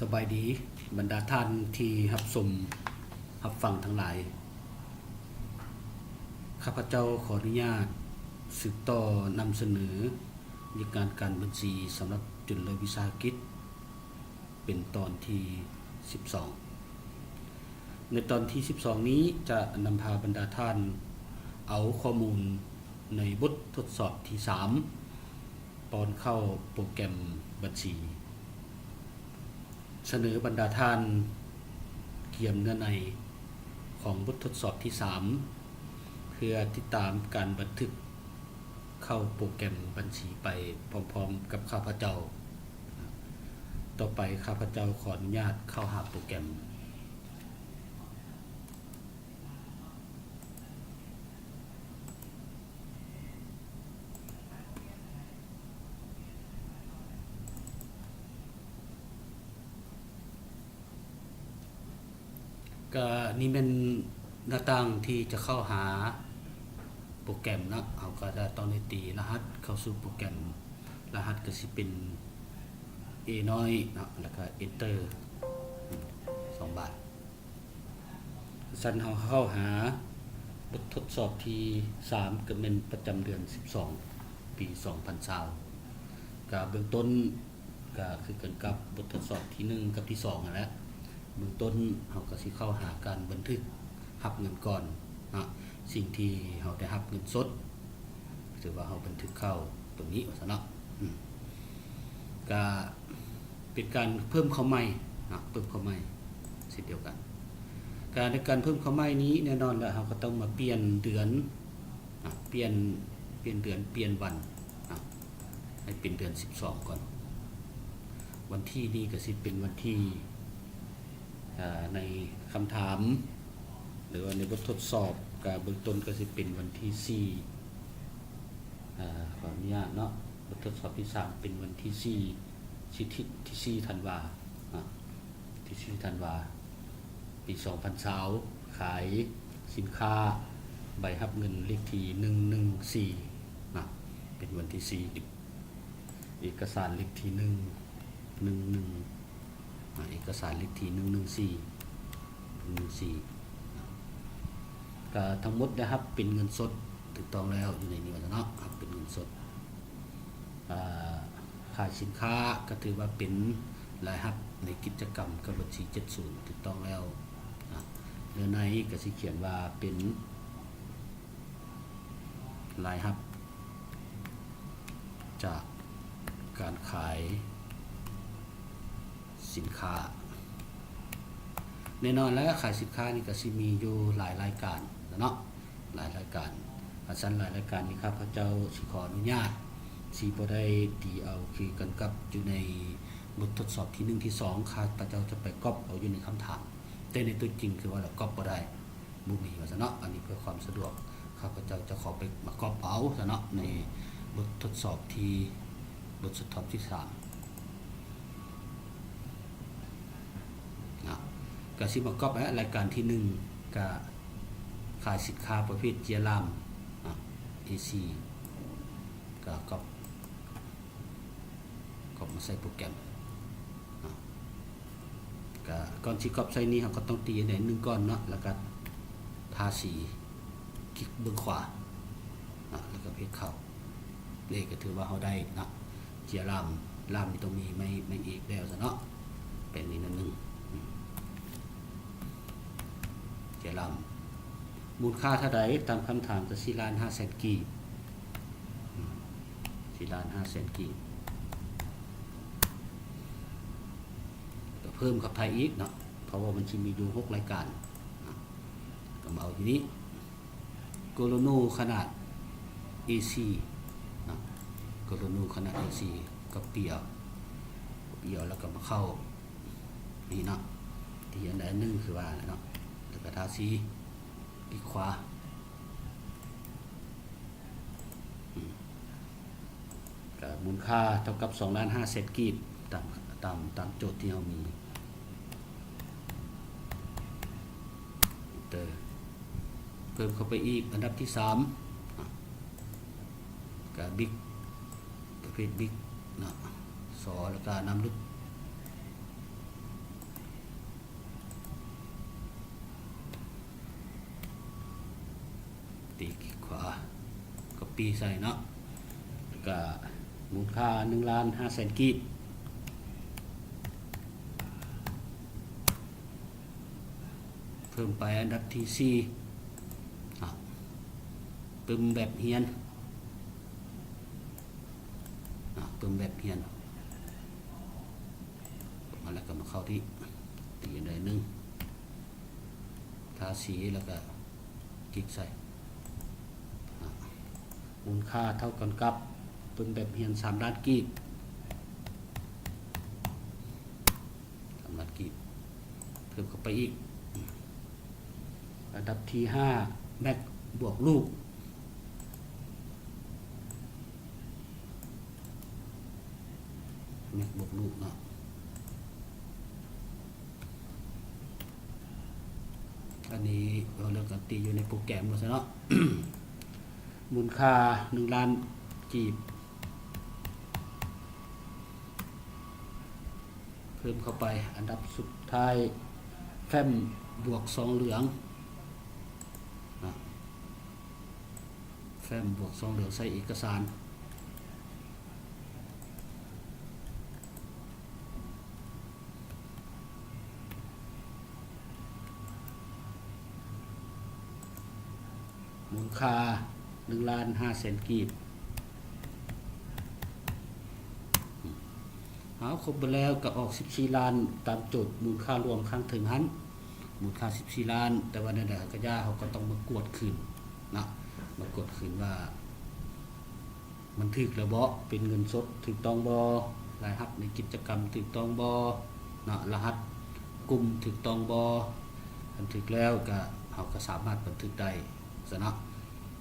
ສະບາຍດີ ບັນດາທ່ານທີ່ຮັບຊົມຮັບຟັງທັງຫຼາຍ. ຂ້າພະເຈົ້າຂໍອະນຸຍາດສືບຕໍ່ນຳສະເໜີວຽກງານການບັນຊີສຳລັບຈຸນລະວິສາຫະກິດ ເປັນຕອນທີສິບສອງ. ໃນຕອນທີສິບສອງນີ້ຈະນຳພາບັນດາທ່ານເອົາຂໍ້ມູນໃນບົດທົດສອບທີສາມ ປ້ອນເຂົ້າໂປຣແກຣມບັນຊີ. ສະເໜີບັນດາທ່ານກຽມເນື້ອໃນຂອງບົດທົດສອບທີສາມ ເພື່ອຕິດຕາມການບັນທຶກເຂົ້າໂປຣແກຣມບັນຊີໄປພ້ອມໆກັບຂ້າພະເຈົ້າ. ຕໍ່ໄປຂ້າພະເຈົ້າຂໍອະນຸຍາດເຂົ້າຫາໂປຣແກຣມ. ກະນີ້ແມ່ນໜ້າຕ່າງທີ່ຈະເຂົ້າຫາໂປຣແກຣມເນາະ. ເຮົາກະຈະຕ້ອງໄດ້ຕີລະຫັດເຂົ້າສູ່ໂປຣແກຣມ. ລະຫັດກະຊິເປັນ A ນ້ອຍເນາະ ແລ້ວກະ Enter ສອງບາດ. ຊັ້ນເຮົາເຂົ້າຫາບົດທົດສອບທີສາມ ກະແມ່ນປະຈຳເດືອນສິບສອງ ປີສອງພັນຊາວ. ກະເບື້ອງຕົ້ນກະຄືກັນກັບບົດທົດສອບທີໜຶ່ງກັບທີສອງຫັ້ນແຫຼະ. ເບື້ອງຕົ້ນເຮົາກະຊິເຂົ້າຫາການບັນທຶກຮັບເງິນກ່ອນເນາະ. ສິ່ງທີ່ເຮົາໄດ້ຮັບເງິນສົດ ຖືວ່າເຮົາບັນທຶກເຂົ້າຕົງນີ້ວ່າຊັ້ນເນາະ. ອືມ ກະເປັນການເພີ່ມເຂົ້າໃໝ່ເນາະ ເພີ່ມເຂົ້າໃໝ່ເຊັ່ນດຽວກັນ. ການ ໃນການເພີ່ມເຂົ້າໃໝ່ນີ້ ແນ່ນອນລະເຮົາກະຕ້ອງມາປ່ຽນເດືອນເນາະ ປ່ຽນ ປ່ຽນເດືອນ ປ່ຽນວັນເນາະ ໃຫ້ເປັນເດືອນສິບສອງກ່ອນ. ວັນທີນີ້ກະຊິເປັນວັນທີ ອາ ໃນຄຳຖາມ ຫຼືວ່າໃນບົດທົດສອບ ກະເບື້ອງຕົ້ນກະຊິເປັນວັນທີສີ່ ອາ ຂໍອະນຸຍາດເນາະ ບົດທົດສອບທີສາມເປັນວັນທີສີ່ ສິບ ທີສີ່ທັນວາ ອາ ທີສີ່ທັນວາ ປີສອງພັນຊາວ ຂາຍສິນຄ້າໃບຮັບເງິນເລກທີໜຶ່ງໜຶ່ງສີ່ ອາ ເປັນວັນທີສີ່. ເອກະສານເລກທີໜຶ່ງໜຶ່ງໜຶ່ງ ອາ ເອກະສານເລກທີໜຶ່ງໜຶ່ງສີ່ ໜຶ່ງໜຶ່ງສີ່ ກະທັງໝົດໄດ້ຮັບເປັນເງິນສົດຖືກຕ້ອງແລ້ວ ຢູ່ໃນນີ້ວ່າຊັ້ນເນາະ ຮັບເປັນເງິນສົດ. ອາ ຂາຍສິນຄ້າກະຖືວ່າເປັນລາຍຮັບໃນກິດຈະກຳກັບບັນຊີເຈັດສູນ ຖືກຕ້ອງແລ້ວ. ອາ ເນື້ອໃນກະຊິຂຽນວ່າເປັນ ລາຍຮັບຈາກການຂາຍສິນຄ້າ. ແນ່ນອນແລ້ວ ຂາຍສິນຄ້ານີ້ກະຊິມີຢູ່ຫຼາຍລາຍການເນາະ ຫຼາຍລາຍການ. ຄັນຊັ້ນຫຼາຍລາຍການນີ້ ຂ້າພະເຈົ້າຊິຂໍອະນຸຍາດ ຊິບໍ່ໄດ້ຕີເອົາຄືກັນກັບຢູ່ໃນບົດທົດສອບທີໜຶ່ງ ທີສອງ ຂ້າພະເຈົ້າຈະໄປກັອບເອົາຢູ່ໃນຄຳຖາມ ແຕ່ໃນຕົວຈິງຄືວ່າລະກັອບບໍ່ໄດ້. ບໍ່ມີວ່າຊັ້ນເນາະ ອັນນີ້ເພື່ອຄວາມສະດວກ ຂ້າພະເຈົ້າຈະຂໍໄປມາກັອບເອົາຊັ້ນເນາະ ໃນບົດທົດສອບທີ່ ບົດທົດສອບທີສາມເນາະ ກະຊິມາກັອບແຫຼະ ລາຍການທີໜຶ່ງ ກະຂາຍສິນຄ້າປະເພດເຈຍລາມເນາະ ເອສີ່ ກະກັອບ ກັອບມາໃສ່ໂປຣແກຣມເນາະ. ກະກ່ອນຊິກັອບໃສ່ນີ້ ເຮົາກະຕ້ອງຕີອັນໃດໜຶ່ງກ່ອນເນາະ ແລ້ວກະທາສີ ຄລິກເບື້ອງຂວາເນາະ ແລ້ວກະເຮັດເຂົ້າ. ນີ້ກະຖືວ່າເຮົາໄດ້ເນາະ ເຈຍລາມ ລາມນີ້ຕ້ອງມີໄມ້ ໄມ້ເອກແລ້ວຊັ້ນເນາະ ແປງນີ້ໜ້ອຍໜຶ່ງ. ເຈຍລາມ ມູນຄ່າເທົ່າໃດ? ຕາມຄຳຖາມກະສີ່ລ້ານຫ້າແສນກີບ ອືມ ສີ່ລ້ານຫ້າແສນກີບ ກະເພີ່ມເຂົ້າໄປອີກເນາະ ເພາະວ່າມັນຊິມີຢູ່ຫົກລາຍການເນາະ ກະມາເອົາຢູ່ນີ້ ໂກໂລໂນຂະໜາດເອສີ່ເນາະ ໂກໂລໂນຂະໜາດເອສີ່ ກັອບປີ້ເອົາ ກັອບປີ້ເອົາ ແລ້ວກະມາເຂົ້ານີ້ເນາະ ຕີອັນໃດອັນໜຶ່ງຄືວ່າແຫຼະເນາະ ແລ້ວກະທາສີ ປີກຂວາ ອືມ ກະມູນຄ່າເທົ່າກັບສອງລ້ານຫ້າແສນກີບ ຕາມ ຕາມ ຕາມໂຈດທີ່ເຮົາມີ. Enter ເພີ່ມເຂົ້າໄປອີກ ອັນດັບທີສາມ ອາ ກະບິກ ປະເພດບິກເນາະ ຊໍ ແລ້ວກະນ້ຳລຶກ ປີໃສ່ເນາະ ແລ້ວກະມູນຄ່າໜຶ່ງລ້ານຫ້າແສນກີບ ເພີ່ມໄປອັນດັບທີສີ່ ອ່າ ປຶ້ມແບບຮຽນ ອ່າ ປຶ້ມແບບຮຽນ ມາແລ້ວກໍມາເຂົ້າທີ່ ຕີອັນໃດໜຶ່ງ ທາສີ ແລ້ວກໍ ຄລິກໃສ່ ອ່າ ມູນຄ່າເທົ່າກັນກັບປຶ້ມແບບຮຽນສາມລ້ານກີບ ສາມລ້ານກີບ ເພີ່ມເຂົ້າໄປອີກ ອັນດັບທີຫ້າ ແມັກບວກລູກ ແມັກບວກລູກເນາະ ອັນນີ້ເວົ້າເລື່ອງການຕີຢູ່ໃນໂປຣແກຣມວ່າຊັ້ນເນາະ ມູນຄ່າໜຶ່ງລ້ານກີບ ເພີ່ມເຂົ້າໄປ ອັນດັບສຸດທ້າຍ ແຟ້ມບວກຊອງເຫຼືອງ ນະ ແຟ້ມບວກຊອງເຫຼືອງໃສ່ເອກະສານ ມູນຄ່າໜຶ່ງລ້ານຫ້າແສນກີບ ເອົາ ຄົບໝົດແລ້ວກໍອອກສິບສີ່ລ້ານຕາມໂຈດມູນຄ່າລວມຂ້າງເທິງຫັ້ນ ມູນຄ່າສິບສີ່ລ້ານ ແຕ່ວ່າແນວໃດກໍຢ່າ ເຮົາກໍຕ້ອງມາກວດຄືນນະ ມາກວດຄືນວ່າ ມັນຖືກແລ້ວບໍ່? ເປັນເງິນສົດຖືກຕ້ອງບໍ່? ລາຍຮັບໃນກິດຈະກຳຖືກຕ້ອງບໍ່? ເນາະ ລະຫັດກຸ່ມຖືກຕ້ອງບໍ່? ຄັນຖືກແລ້ວກະ ເຮົາກະສາມາດບັນທຶກໄດ້ຊັ້ນເນາະ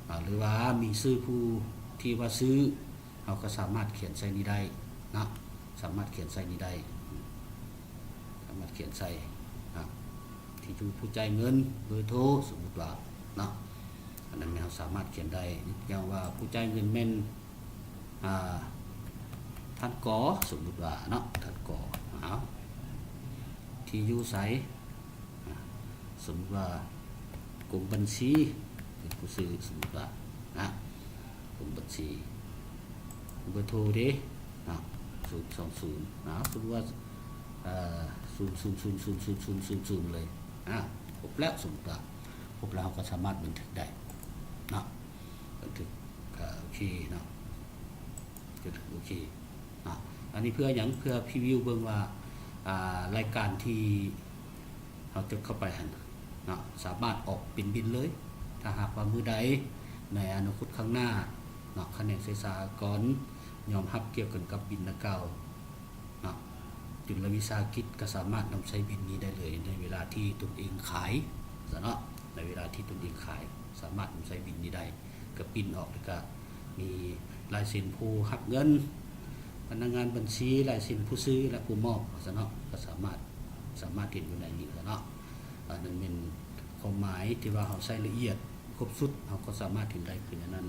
ອາ ຫຼືວ່າມີຊື່ຜູ້ທີ່ວ່າຊື້ ເຮົາກະສາມາດຂຽນໃສ່ນີ້ໄດ້ເນາະ ສາມາດຂຽນໃສ່ນີ້ໄດ້ ສາມາດຂຽນໃສ່ນະ ທີ່ຢູ່ຜູ້ຈ່າຍເງິນ ເບີໂທ ສົມມຸດວ່າເນາະ ອັນນັ້ນແມ່ນເຮົາສາມາດຂຽນໄດ້ ຢ່າງວ່າຜູ້ຈ່າຍເງິນແມ່ນ ອ່າ ທ່ານ ກ ສົມມຸດວ່າເນາະ ທ່ານ ກ ເອົາ ທີ່ຢູ່ໃສ ອ່າ ສົມມຸດວ່າກົມບັນຊີເປັນຜູ້ຊື້ ສົມມຸດວ່ານະ ກົມບັນຊີ ເບີໂທເດ້ ນະ ສູນສອງສູນ ນະ ສົມມຸດວ່າ ເອີ ສູນ ສູນ ສູນ ເລີຍ ນະ ຄົບແລ້ວ ສົມມຸດວ່າຄົບແລ້ວ ເຮົາກໍສາມາດບັນທຶກໄດ້ເນາະ ບັນທຶກ ກໍໂອເຄເນາະ ກໍຖືໂອເຄເນາະ ອັນນີ້ເພື່ອຫຍັງ? ເພື່ອພຣີວິວເບິ່ງວ່າ ອ່າ ລາຍການທີ່ ເຮົາຈົດເຂົ້າໄປຫັ້ນເນາະ ສາມາດອອກເປັນບິນເລີຍ ຖ້າຫາກວ່າມື້ໃດໃນອະນາຄົດຂ້າງໜ້າເນາະ ຂະແໜງເສດສາກອນຍອມຮັບກ່ຽວກັນກັບບິນດັ່ງກ່າວເນາະ ຈຸລະວິສາຫະກິດກໍສາມາດນຳໃຊ້ບິນນີ້ໄດ້ເລີຍ ໃນເວລາທີ່ຕົນເອງຂາຍຊະເນາະ ໃນເວລາທີ່ຕົນເອງຂາຍ ສາມາດນຳໃຊ້ບິນນີ້ໄດ້ ກໍປຣິ້ນອອກ ແລ້ວກໍມີລາຍເຊັນຜູ້ຮັບເງິນ, ພະນັກງານບັນຊີ, ລາຍເຊັນຜູ້ຊື້ ແລະ ຜູ້ມອບ ວ່າຊັ້ນເນາະ, ກໍສາມາດ, ສາມາດເຫັນຢູ່ໃນນີ້ແຫຼະເນາະ. ອັນນັ້ນແມ່ນຄວາມໝາຍທີ່ວ່າເຮົາໃຊ້ລະອຽດຄົບຊຸດ, ເຮົາກໍສາມາດເຫັນໄດ້ຄືແນວນັ້ນ.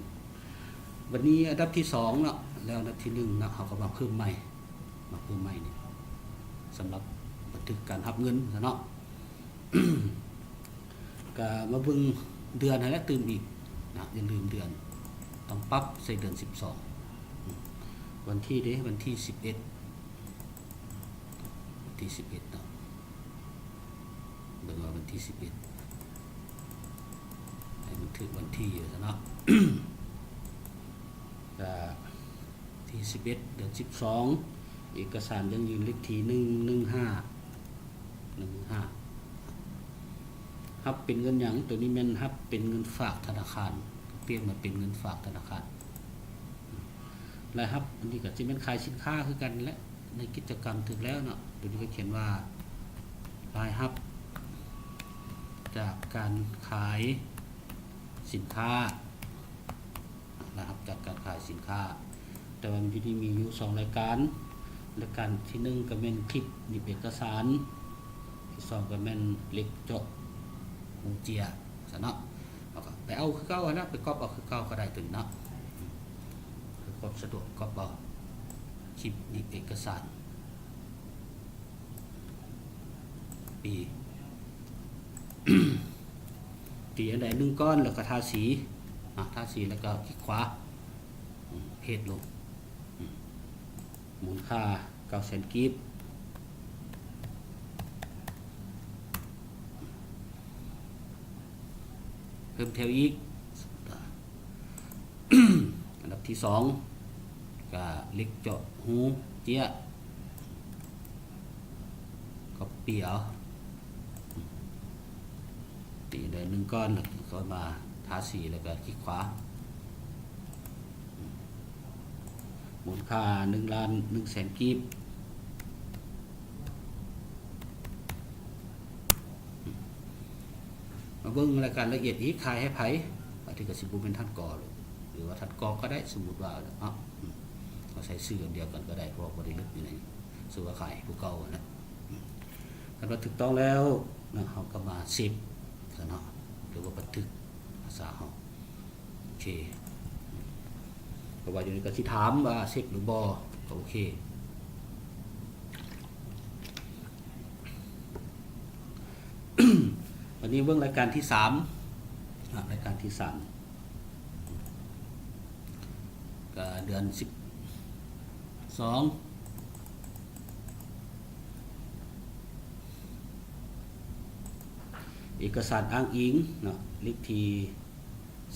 ບັດນີ້ອັນດັບທີສອງເນາະ, ແລ້ວອັນດັບທີໜຶ່ງເນາະ, ເຮົາກໍມາເພີ່ມໃໝ່, ມາເພີ່ມໃໝ່ນີ້ ສຳລັບບັນທຶກການຮັບເງິນຊະເນາະ. ກະມາເບິ່ງເດືອນຫັ້ນແຫຼະ ຕື່ມອີກນະ, ຢ່າລືມເດືອນ ຕ້ອງປັບໃສ່ເດືອນສິບສອງ. ວັນທີເດ ວັນທີສິບເອັດ, ວັນທີສິບເອັດເນາະ, ເບິ່ງວ່າວັນທີສິບເອັດ ໃຫ້ມັນຖືກວັນທີຊະເນາະ. ກະ ທີສິບເອັດ ເດືອນສິບສອງ, ເອກະສານຢັ້ງຢືນເລກທີໜຶ່ງໜຶ່ງຫ້າ ໜຶ່ງໜຶ່ງຫ້າ. ຮັບເປັນເງິນຫຍັງ? ໂຕນີ້ແມ່ນຮັບເປັນເງິນຝາກທະນາຄານ, ປ່ຽນມາເປັນເງິນຝາກທະນາຄານ. ລາຍຮັບອັນນີ້ກໍຊິແມ່ນຂາຍສິນຄ້າຄືກັນແຫຼະ, ໃນກິດຈະກຳຖືກແລ້ວເນາະ. ໂຕນີ້ກໍຂຽນວ່າ ລາຍຮັບຈາກການຂາຍສິນຄ້າ. ລາຍຮັບຈາກການຂາຍສິນຄ້າ, ແຕ່ວ່າມັນຢູ່ນີ້ມີຢູ່ສອງລາຍການ. ລາຍການທີໜຶ່ງກໍແມ່ນຄລິບໜີບເອກະສານ, ທີສອງກໍແມ່ນເຫຼັກເຈາະຮູເຈຍ ຊັ້ນເນາະ. ເຮົາກໍໄປເອົາຄືເກົ່າຫັ້ນນະ, ໄປກັອບເອົາຄືເກົ່າກໍໄດ້ຕົວນີ້ເນາະ, ຄືຄວາມສະດວກກັອບເອົາຄລິບໜີບເອກະສານ. ປີ ຕີອັນໃດໜຶ່ງກ້ອນ ແລ້ວກໍທາສີເນາະ, ທາສີແລ້ວກໍຄລິກຂວາ ເທຣດລົງ ອືມ ມູນຄ່າເກົ້າແສນກີບ ເພີ່ມແຖວອີກ ອັນດັບທີສອງ ກະເຫຼັກເຈາະຮູເຈ້ຍ ກັອບປີ້ເອົາ ຕີໄດ້ໜຶ່ງກ້ອນ ແລ້ວກໍມາທາສີ ແລ້ວກໍຄລິກຂວາ ມູນຄ່າໜຶ່ງລ້ານໜຶ່ງແສນກີບ. ມາເບິ່ງລາຍການລະອຽດອີກ ຂາຍໃຫ້ໃຜ? ບາງທີກໍຊິບໍ່ແມ່ນທ່ານ ກ ຫຼືວ່າທ່ານ ກ ກໍໄດ້ ສົມມຸດວ່າເນາະ ເຮົາໃຊ້ຊື່ອັນດຽວກັນກໍໄດ້ ເພາະວ່າບໍ່ໄດ້ລຶບຢູ່ໃນ ຊື່ວ່າຂາຍໃຫ້ຜູ້ເກົ່າຫັ້ນນະ. ຄັນວ່າຖືກຕ້ອງແລ້ວນະ ເຮົາກໍມາເຊບຊະເນາະ ຫຼືວ່າບັນທຶກພາສາເຮົາ. ໂອເຄ ເພາະວ່າຢູ່ນີ້ກໍຊິຖາມວ່າເຊັກຫຼືບໍ່ ກໍໂອເຄ. ບັດນີ້ເບິ່ງລາຍການທີສາມ ອາ ລາຍການທີສາມ ກໍເດືອນສິບສອງ ເອກະສານອ້າງອີງເນາະ ເລກທີ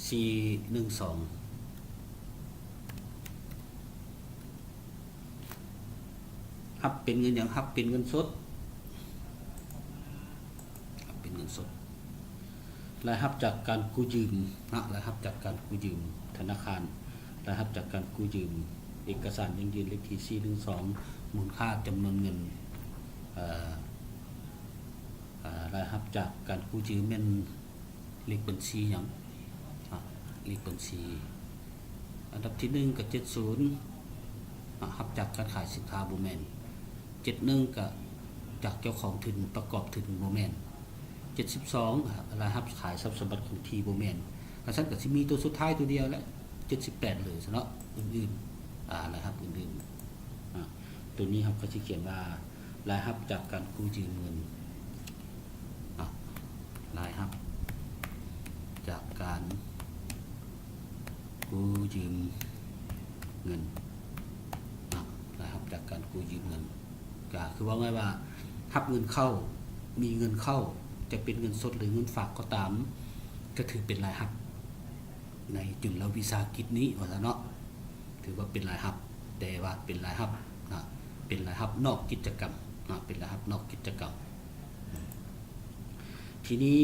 ສີ່ໜຶ່ງສອງ ຮັບເປັນເງິນຫຍັງ? ຮັບເປັນເງິນສົດ ຮັບເປັນເງິນສົດ. ລາຍຮັບຈາກການກູ້ຢືມນະ ລາຍຮັບຈາກການກູ້ຢືມທະນາຄານ ລາຍຮັບຈາກການກູ້ຢືມ ເອກະສານຢັ້ງຢືນເລກທີສີ່ໜຶ່ງສອງ ມູນຄ່າຈຳນວນເງິນ ເອີ ອາ ລາຍຮັບຈາກການກູ້ຢືມແມ່ນເລກບັນຊີຫຍັງ? ອາ ເລກບັນຊີ ອັນດັບທີໜຶ່ງກໍເຈັດສູນ ອາ ຮັບຈາກການຂາຍສິນຄ້າບໍ່ແມ່ນ ເຈັດໜຶ່ງກໍຈາກເຈົ້າຂອງທຶນປະກອບທຶນບໍ່ແມ່ນ ເຈັດສິບສອງ ອາ ລາຍຮັບຂາຍຊັບສະບັດຄົງທີ່ບໍ່ແມ່ນ ຄັນຊັ້ນກໍຊິມີຕົວສຸດທ້າຍຕົວດຽວແຫຼະ ເຈັດສິບແປດເລີຍຊະເນາະ ອື່ນໆ ອາ ລາຍຮັບອື່ນໆ ອາ ຕົວນີ້ເຮົາກໍຊິຂຽນວ່າ ລາຍຮັບຈາກການກູ້ຢືມເງິນ ອາ ລາຍຮັບຈາກການກູ້ຢືມເງິນ ອາ ລາຍຮັບຈາກການກູ້ຢືມເງິນ ກໍຄືເວົ້າງ່າຍວ່າ ຮັບເງິນເຂົ້າ ມີເງິນເຂົ້າ ຈະເປັນເງິນສົດ ຫຼື ເງິນຝາກກໍຕາມ ກໍຖືເປັນລາຍຮັບ ໃນຈຸນລະວິສາຫະກິດນີ້ວ່າຊັ້ນເນາະ ຖືວ່າເປັນລາຍຮັບ ແຕ່ວ່າເປັນລາຍຮັບນະ ເປັນລາຍຮັບນອກກິດຈະກຳນະ ເປັນລາຍຮັບນອກກິດຈະກຳ. ທີນີ້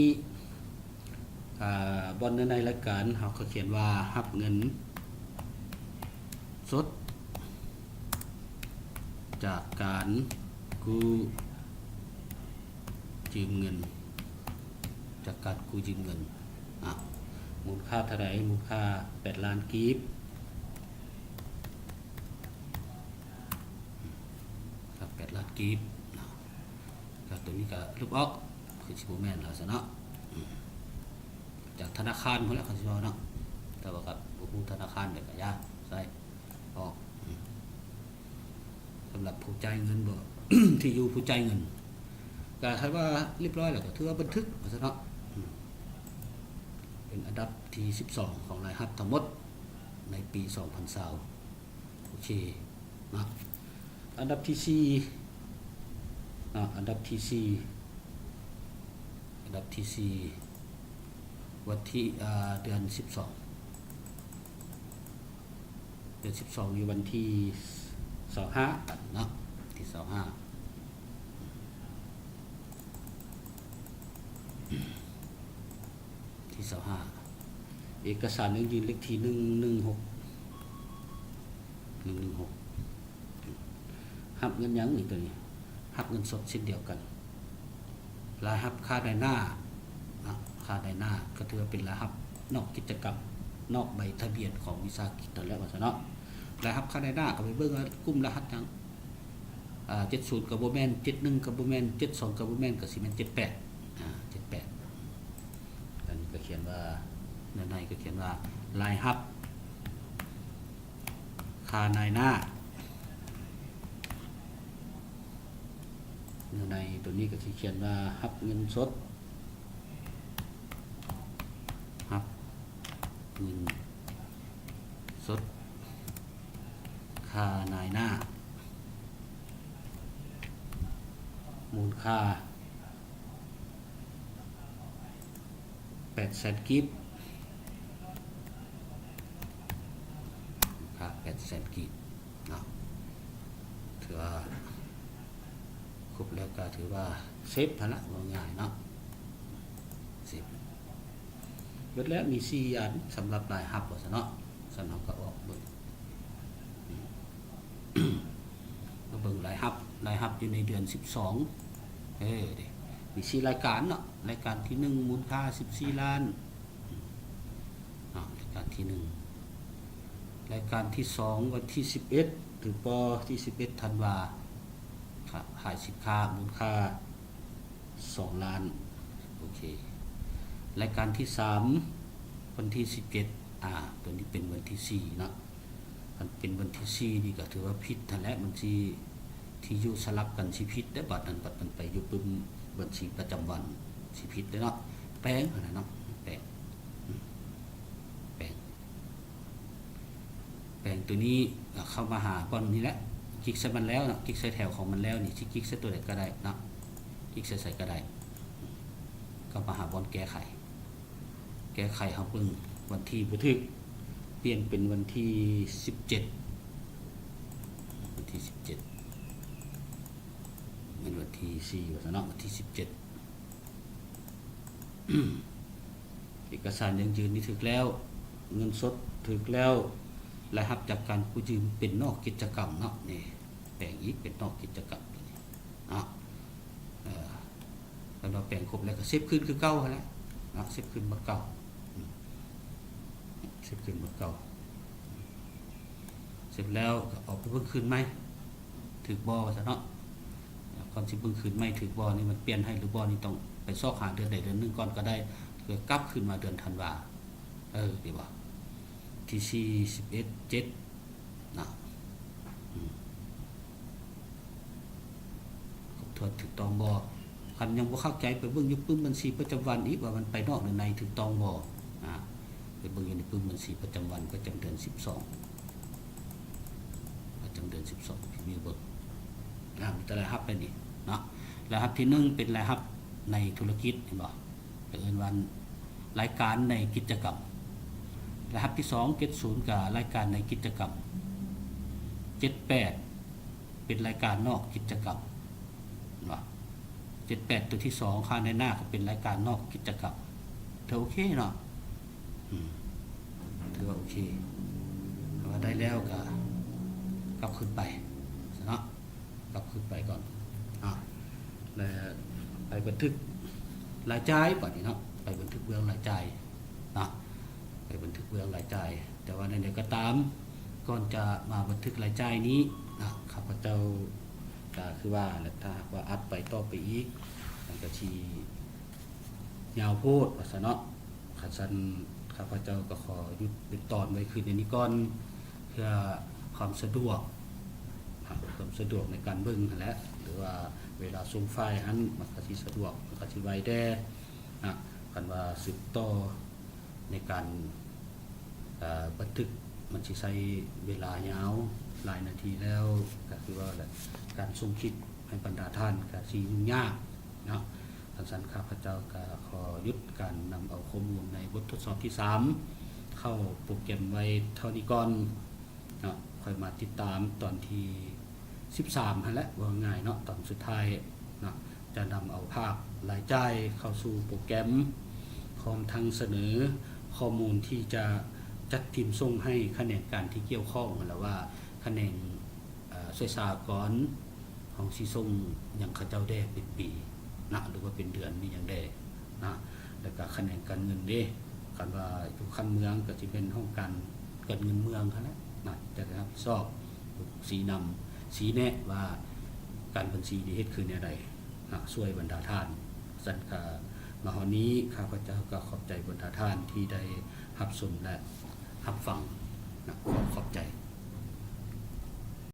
ອາ ບ່ອນໃນລາຍການເຮົາກໍຂຽນວ່າ ຮັບເງິນສົດຈາກການກູ້ ຢືມເງິນ ຈາກການກູ້ຢືມເງິນ ອາ ມູນຄ່າເທົ່າໃດ? ມູນຄ່າແປດລ້ານກີບ ແປດລ້ານກີບເນາະ ກໍຕົວນີ້ກໍລົບອອກ ຄືຊິບໍ່ແມ່ນແລ້ວຊະເນາະ ອາ ຈາກທະນາຄານພຸ້ນແຫຼະ ເຂົາຊິເວົ້າເນາະ ແຕ່ວ່າກໍບໍ່ຮູ້ທະນາຄານໃດກໍຢ່າໃສ່ອອກ ອາ ສຳລັບຜູ້ຈ່າຍເງິນບໍ ທີ່ຢູ່ຜູ້ຈ່າຍເງິນ ກໍຄັນວ່າຮຽບຮ້ອຍແລ້ວກໍຖືວ່າບັນທຶກວ່າຊັ້ນເນາະ ອືມ ເປັນອັນດັບທີສິບສອງຂອງລາຍຮັບທັງໝົດໃນປີສອງພັນຊາວ ໂອເຄເນາະ ອັນດັບທີສີ່ເນາະ ອັນດັບທີສີ່ ອັນດັບທີສີ່ ວັນທີ ເອີ ເດືອນສິບສອງ ເດືອນສິບສອງ ຢູ່ວັນທີຊາວຫ້າກັນເນາະ ທີຊາວຫ້າ ທີຊາວຫ້າ ເອກະສານຢັ້ງຢືນເລກທີໜຶ່ງໜຶ່ງຫົກ ໜຶ່ງໜຶ່ງຫົກ ຮັບເງິນຫຍັງນີ້ ໂຕນີ້ ຮັບເງິນສົດເຊັ່ນດຽວກັນ ລາຍຮັບຄ່ານາຍໜ້າເນາະ ຄ່ານາຍໜ້າກໍຖືວ່າເປັນລາຍຮັບນອກກິດຈະກຳ ນອກໃບທະບຽນຂອງວິສາຫະກິດນັ້ນແຫຼະວ່າຊັ້ນເນາະ ລາຍຮັບຄ່ານາຍໜ້າກໍໄປເບິ່ງວ່າກຸ່ມລະຫັດຫຍັງ ອາ ເຈັດສູນກໍບໍ່ແມ່ນ ເຈັດໜຶ່ງກໍບໍ່ແມ່ນ ເຈັດສອງກໍບໍ່ແມ່ນ ກໍຊິແມ່ນເຈັດແປດ ອາ ເຈັດແປດ ອັນນີ້ກໍຂຽນວ່າ ໃນໃນກໍຂຽນວ່າ ລາຍຮັບ ຄ່ານາຍໜ້າ ໃນໂຕນີ້ກໍຊິຂຽນວ່າ ຮັບເງິນສົດ ຮັບເງິນສົດ ຄ່ານາຍໜ້າ ມູນຄ່າແປດແສນກີບ, ຄ່າແປດແສນກີບເນາະ, ຖືວ່າຄົບແລ້ວກໍຖືວ່າເຊັບຫັ້ນລະ ເວົ້າງ່າຍເນາະ, ເຊັບ. ເບິດແລ້ວມີສີ່ອັນສຳລັບລາຍຮັບວ່າຊັ້ນເນາະ, ຊັ້ນເຮົາກໍອອກເບິ່ງ ມາເບິ່ງລາຍຮັບ, ລາຍຮັບຢູ່ໃນເດືອນສິບສອງ ເອີ ເດ້ ມີສີ່ລາຍການເນາະ, ລາຍການທີໜຶ່ງມູນຄ່າສິບສີ່ລ້ານເນາະ, ລາຍການທີໜຶ່ງ, ລາຍການທີສອງວັນທີສິບເອັດ ຫຼື ປ ທີສິບເອັດທັນວາ ຂາຍສິນຄ້າມູນຄ່າ ສອງລ້ານ ໂອເຄ. ລາຍການທີສາມ ວັນທີສິບເຈັດ ອາ ຕົວນີ້ເປັນວັນທີສີ່ເນາະ, ຄັນເປັນວັນທີສີ່ນີ້ກໍຖືວ່າຜິດຫັ້ນແຫຼະ, ບັນຊີທີ່ຢູ່ສະຫຼັບກັນຊິຜິດເດ້, ບັດນັ້ນບັດມັນໄປຢູ່ປຶ້ມບັນຊີປະຈຳວັນຊິຜິດເດ້ເນາະ, ແປງຫັ້ນນະເນາະ, ແປງ ອືມ ແປງ ແປງຕົວນີ້ເຂົ້າມາຫາບ່ອນນີ້ແຫຼະ, ກິກໃສ່ມັນແລ້ວເນາະ, ກິກໃສ່ແຖວຂອງມັນແລ້ວນີ້, ຊິກິກໃສ່ຕົວໃດກໍໄດ້ເນາະ, ກິກໃສ່ໃສກໍໄດ້, ເຂົ້າມາຫາບ່ອນແກ້ໄຂ, ແກ້ໄຂເຮົາເບິ່ງວັນທີບໍ່ຖືກ, ປ່ຽນເປັນວັນທີສິບເຈັດ, ວັນທີສິບເຈັດ ແມ່ນວັນທີສີ່ວ່າຊັ້ນເນາະ, ວັນທີສິບເຈັດ ເອກະສານຢັ້ງຢືນນີ້ຖືກແລ້ວ, ເງິນສົດຖືກແລ້ວ, ລາຍຮັບຈາກການກູ້ຢືມເປັນນອກກິດຈະກຳເນາະ, ນີ້ແປງອີກເປັນນອກກິດຈະກຳເນາະ, ເອີ ຄັນວ່າແປງຄົບແລ້ວກໍເຊັບຄືນຄືເກົ່າຫັ້ນແຫຼະເນາະ, ເຊັບຄືນໝົດເກົ່າ, ອືມ ເຊັບຄືນໝົດເກົ່າ. ເສັດແລ້ວກໍອອກໄປເບິ່ງຄືນໃໝ່ ຖືກບໍ່ວ່າຊັ້ນເນາະ, ກ່ອນຊິເບິ່ງຄືນໃໝ່ຖືກບໍ່ນີ້ ມັນປ່ຽນໃຫ້ຫຼືບໍ່ນີ້ ຕ້ອງໄປຊອກຫາເດືອນໃດເດືອນໜຶ່ງກ່ອນກໍໄດ້, ແລ້ວກັບຄືນມາເດືອນທັນວາ ເອີ ດີບໍ່? ທີສີ່ ສິບເອັດ ເຈັດນະ, ອືມ ຄົບຖ້ວນຖືກຕ້ອງບໍ່? ຄັນຍັງບໍ່ເຂົ້າໃຈ ໄປເບິ່ງຢູ່ປຶ້ມບັນຊີປະຈຳວັນອີກ ວ່າມັນໄປນອກຫຼືໃນ ຖືກຕ້ອງບໍ່? ອາ ໄປເບິ່ງຢູ່ໃນປຶ້ມບັນຊີປະຈຳວັນ ປະຈຳເດືອນສິບສອງ ປະຈຳເດືອນສິບສອງ ມີເບິ່ງ ອາ ມີແຕ່ລາຍຮັບໄປນີ້ເນາະ, ລາຍຮັບທີໜຶ່ງເປັນລາຍຮັບໃນທຸລະກິດ ເຫັນບໍ່? ກໍເອີ້ນວ່າລາຍການໃນກິດຈະກຳ, ລາຍຮັບທີສອງ ເຈັດສູນ ກໍລາຍການໃນກິດຈະກຳ, ເຈັດແປດ ເປັນລາຍການນອກກິດຈະກຳ ເຫັນບໍ່? ເຈັດແປດ ຕົວທີສອງ ຄ່າໃນໜ້າກໍເປັນລາຍການນອກກິດຈະກຳ, ຖືວ່າໂອເຄເນາະ, ອືມ ຖືວ່າໂອເຄ, ຖ້າວ່າໄດ້ແລ້ວກໍກັບຄືນໄປເນາະ. ກັບຄືນໄປກ່ອນເນາະ ແລະ ໄປບັນທຶກລາຍຈ່າຍບາດນີ້ເນາະ, ໄປບັນທຶກເບື້ອງລາຍຈ່າຍເນາະ, ໄປບັນທຶກເບື້ອງລາຍຈ່າຍ. ແຕ່ວ່າແນວໃດກໍຕາມ ກ່ອນຈະມາບັນທຶກລາຍຈ່າຍນີ້ນະ ຂ້າພະເຈົ້າກໍຄືວ່າແຫຼະ ຖ້າຫາກວ່າອັດໄປຕໍ່ໄປອີກ ມັນກໍຊິຍາວໂພດວ່າຊັ້ນເນາະ. ຄັນຊັ້ນ ຂ້າພະເຈົ້າກໍຂໍຢຸດເປັນຕອນໄວ້ຄືນແນວນີ້ກ່ອນ ເພື່ອຄວາມສະດວກ ຄວາມສະດວກໃນການເບິ່ງຫັ້ນແຫຼະ ຫຼືວ່າເວລາສົ່ງໄຟລ໌ຫັ້ນ ມັນກໍຊິສະດວກ ມັນກໍຊິໄວແດ່ນະ. ຄັນວ່າສືບຕໍ່ໃນການ ເອີ ບັນທຶກ ມັນຊິໃຊ້ເວລາຍາວຫຼາຍນາທີແລ້ວ ກໍຄືວ່າແຫຼະ ການສົ່ງຄລິບໃຫ້ບັນດາທ່ານກໍຊິຫຍຸ້ງຍາກເນາະ. ຄັນຊັ້ນ ຂ້າພະເຈົ້າກໍຂໍຢຸດການນຳເອົາຂໍ້ມູນໃນບົດທົດສອບທີສາມ ເຂົ້າໂປຣແກຣມໄວ້ເທົ່ານີ້ກ່ອນເນາະ, ຄ່ອຍມາຕິດຕາມຕອນທີສິບສາມຫັ້ນແຫຼະ ເວົ້າງ່າຍເນາະ, ຕອນສຸດທ້າຍເນາະ ຈະນຳເອົາພາກລາຍຈ່າຍເຂົ້າສູ່ໂປຣແກຣມ ພ້ອມທັງສະເໜີຂໍ້ມູນທີ່ຈະຈັດທີມສົ່ງໃຫ້ຂະແໜງການທີ່ກ່ຽວຂ້ອງຫັ້ນລະວ່າ ຂະແໜງ ເອີ ຊ່ວຍສາອາກອນ ເຮົາຊິສົ່ງຫຍັງເຂົາເຈົ້າແດ່ເປັນປີນະ ຫຼືວ່າເປັນເດືອນ ມີຫຍັງແດ່ນະ. ແລ້ວກະຂະແໜງການເງິນເດ້ ຄັນວ່າຢູ່ຂັ້ນເມືອງກໍຊິແມ່ນຫ້ອງການການເງິນເມືອງຫັ້ນແຫຼະນະ ຈະໄດ້ຮັບຜິດຊອບ ຊີ້ນຳ ຊີ້ແນະວ່າການບັນຊີນີ້ເຮັດຄືແນວໃດນະ ຊ່ວຍບັນດາທ່ານ. ຊັ້ນກະມາຮອດນີ້ ຂ້າພະເຈົ້າກໍຂອບໃຈບັນດາທ່ານທີ່ໄດ້ຮັບຊົມ ແລະ ຮັບຟັງນະ ຂໍຂອບໃຈ.